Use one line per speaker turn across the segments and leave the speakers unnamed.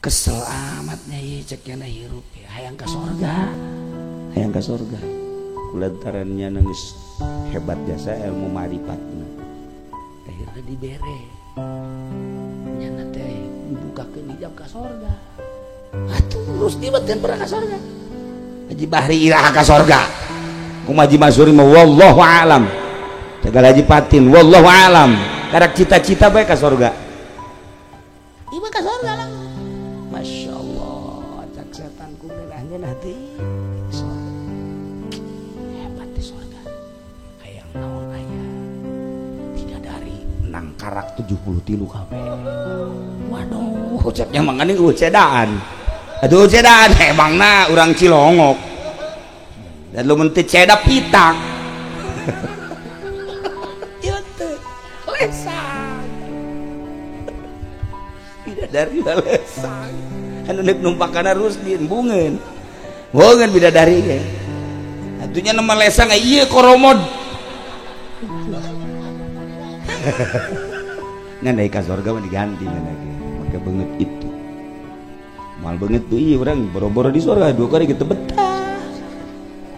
Kesel amatnya ieu cek nya hirup ya. Hayang ka sorga. Hayang ka sorga. Kulantaran nya nangis hebat jasa ilmu marifatna. Akhirna dibere. Nyana teh dibukakeun hijab ka sorga. Atuh Rusdi mah teu pernah ka sorga. Haji Bahri iraha ka sorga. Kumaha Haji Masuri mah wallahu alam. Tegal Haji Patin wallahu alam. Karak cita-cita bae ka sorga. Ieu mah ka sorga lah. Masya Allah, cak setan ku ngeunah-ngeunah teh sorga. Hebat di sorga. Hayang naon aya. Bidadari nangkarak 73 kabeh. Waduh, ceknya mangane eueuh cedaan. Aduh cedaan emangna urang Cilongok. Dan lu teu ceda pitak. Ieu teh lesang. Bidadari lesang. Anu nek numpakana Rusdi bungeun. Bungeun bidadari ge. Atunya nama lesang ieu koromod. Ngan deui ka sorga mah diganti ngan ge. Make beungeut itu. Mal beungeut tuh ieu urang boro-boro di sorga dua kali gitu betah.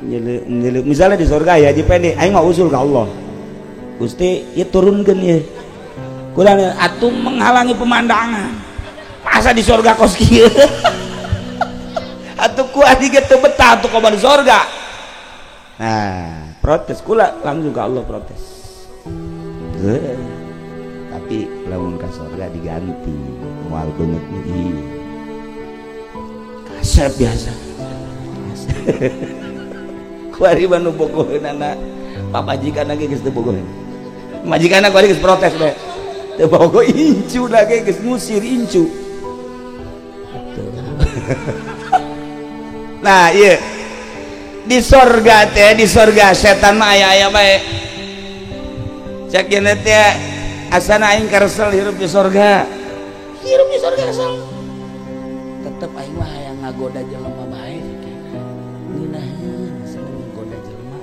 Nyele, misalnya di sorga ya Haji Pendi, aing mah usul ka Allah. Gusti, ieu turunkeun ieu. Kurang atuh menghalangi pemandangan. Masa di sorga kos kieu? Atuh ku adi ge teu betah atuh kobar di sorga. Nah, protes kula langsung ke Allah protes. Tapi lamun ka sorga diganti moal beungeut ieu. Kasep biasa. Kuari mah nu bogoheunana pamajikan ge geus teu bogoheun. Majikanna kuari geus protes bae. Teu bogoh incu lagi geus ngusir incu. Nah, iya. Di sorga teh, di sorga setan mah aya-aya bae. Cek yeuna teh asana aing karesel hirup di sorga. Hirup di sorga kesel. Tetep aing mah hayang ngagoda jelema bae ngeunaheun seneng ngagoda jelema.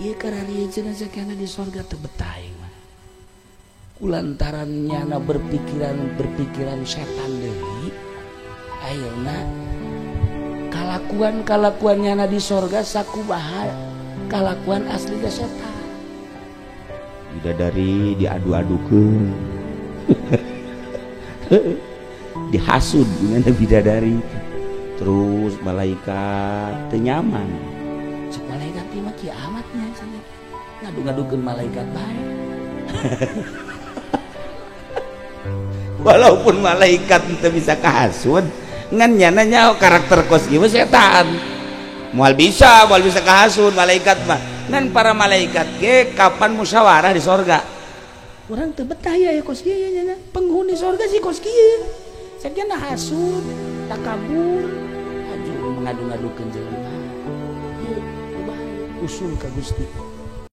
Ieu kararieu cenah cek yeuna di sorga teu betah aing mah. Kulantaran nyana berpikiran setan deui. Ayeuna kalakuan-kalakuan nyana di sorga sakumaha kalakuan asli setan. Bidadari diadu-adukeun. Dihasud dengan bidadari. Terus malaikat teu nyaman. Cek malaikat teh mah kiamatnya cenah. Ngadu-ngadukeun malaikat bae. Walaupun malaikat teu bisa kahasud, ngan nyana nyaho karakter kos kieu setan. Moal bisa kahasud malaikat mah. Ngan para malaikat ge kapan musyawarah di sorga. Urang teu betah ya kos kieu nya. Penghuni sorga sih kos kieu. Sakieu hasud, takabur, aju mengadu-ngadukeun jelema. Ieu usul ka Gusti.